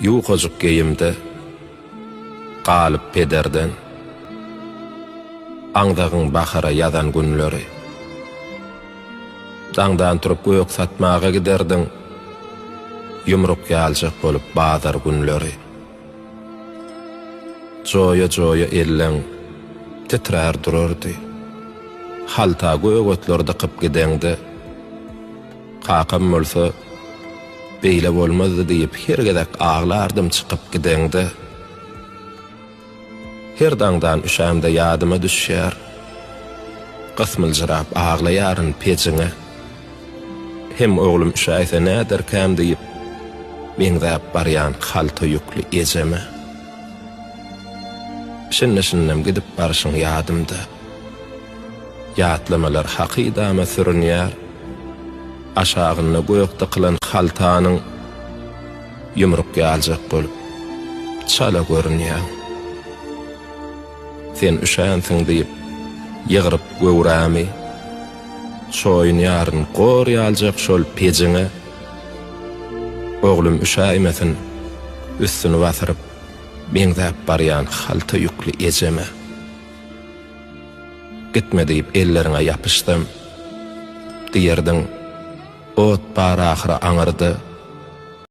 Ýukajyk geýimde galyp pederden. Aňzagyň bahara ýazan günleri. Daňdan turup gök satmaga giderdiň, Ýumruk ýaljak bolup bazar günleri. Joýa-joýa elleň titrär durardy. Halta gök otlar dykyp gideňde. Kakam bolsa, Beýle bolmazdy diýip her gezek aglardym çykyp gideňde. Her daňdan üşämde ýadyma düşýär. Gysmyljyrap aglaýaryn pejiňe. Hem oglum üşäýse näderkäm diýip, meňzäp barýan halta ýükli ejeme. Şindi-şindem gidip barşyň ýadymda. Ýatlamalar hakydama sürünýär. Aşagynda gök dykylan haltanyň ýumruk ýaljak bolup, çala görünýäň. Sen üşänsiň diýip, ýygryp göwrämi, Çoýunýaryn gor ýaljak şol pejiňe. Oglum üşäýmesin, üstüni basyryp, Meňzäp barýan halta ýükli ejeme. Gitme diýip elleriňe ýapyşsam, Diýerdiň, Ot bar ahyry aňyrda.